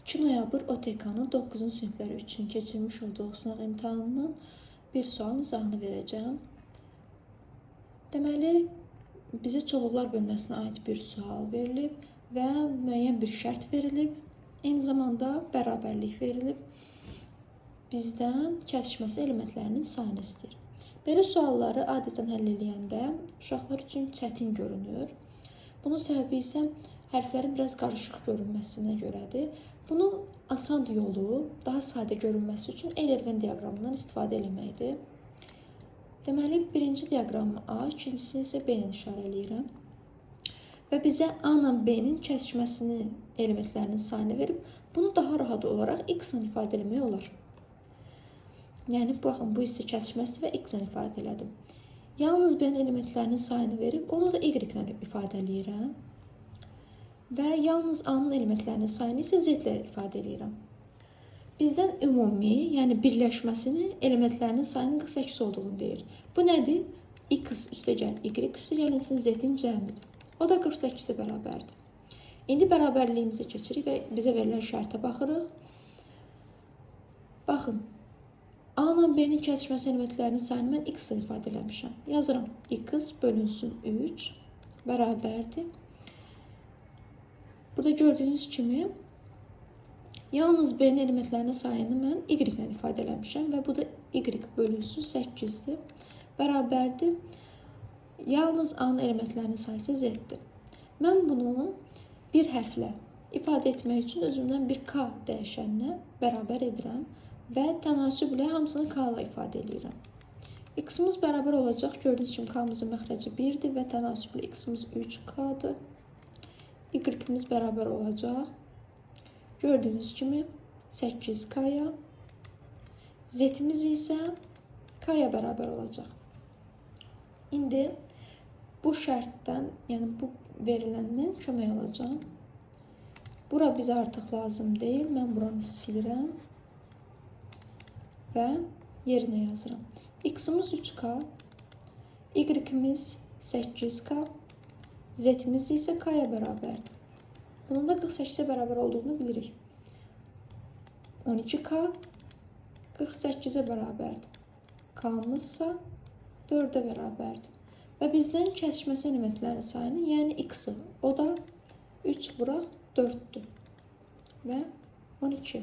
2 noyabr OTK-nın 9-cu sinifləri üçün keçirmiş olduğu sınaq imtahanından bir sualın izahını verəcəm. Deməli, bizə çoxluqlar bölməsinə aid bir sual verilib və müəyyən bir şərt verilib. Eyni zamanda bərabərlik verilib. Bizdən kəsişməsi elementlərinin sayını istəyir. Belə sualları adətən həll eləyəndə uşaqlar üçün çətin görünür. Bunun səbəbi isə hərflərin biraz qarışıq görünməsinə görədir. Bunu asan yolu, daha sadə görünməsi üçün Euler-Venn diaqramından istifadə eləməkdir. Deməli, birinci diaqramı A, ikincisini isə B ilə işarə eləyirəm. Və bizə A ilə B-nin kəsişməsini elementlərinin sayını verib, bunu daha rahat olaraq X ilə ifadə eləmək olar. Yəni, baxın, bu hissə kəsişməsi və X ilə ifadə elədim. Yalnız B-nin elementlərinin sayını verib, onu da Y ilə ifadə eləyirəm. Və yalnız A-nın elementlərinin sayını isə Z ilə ifadə eləyirəm. Bizdən ümumi, yəni birləşməsini elementlərinin sayının 48 olduğunu deyir. Bu nədir? X üstəgəl Y üstəgəlinsin Z-in cəmidir. O da 48-ə bərabərdir. İndi bərabərliyimizə keçirik və bizə verilən şərtə baxırıq. Baxın, A ilə B-nin kəsişməsi elementlərinin sayını mən X ilə ifadə eləmişəm. Yazıram, X bölünsün 3 bərabərdir. Burada gördüyünüz kimi yalnız B-nin elementlərinin sayını mən Y ilə ifadə eləmişəm və bu da Y bölünsün 8-dir. Bərabərdir. Yalnız A-nın elementlərinin sayısı Z-dir. Mən bunu bir hərflə ifadə etmək üçün özümdən bir K dəyişəninə bərabər edirəm və tənasüblə hamısını K ilə ifadə eləyirəm. X-imiz bərabər olacaq. Gördüyünüz kimi K-mızın məxrəci 1-dir və tənasüblə X-imiz 3K-dır. Y-imiz bərabər olacaq. Gördüyünüz kimi 8K-ya. Z-imiz isə K-ya bərabər olacaq. İndi bu şərtdən, yəni bu veriləndən kömək alacağam. Bura bizə artıq lazım deyil. Mən buranı silirəm və yerinə yazıram. X-imiz 3K, Y-imiz 8K, Z-imiz isə K-ya bərabərdir. Bunun da 48-ə bərabər olduğunu bilirik. 12K 48-ə bərabərdir. K-mız isə 4-ə bərabərdir. Və bizdən kəsişməsi elementlərinin sayını, yəni X-i, o da 3 vuraq 4-dür və 12.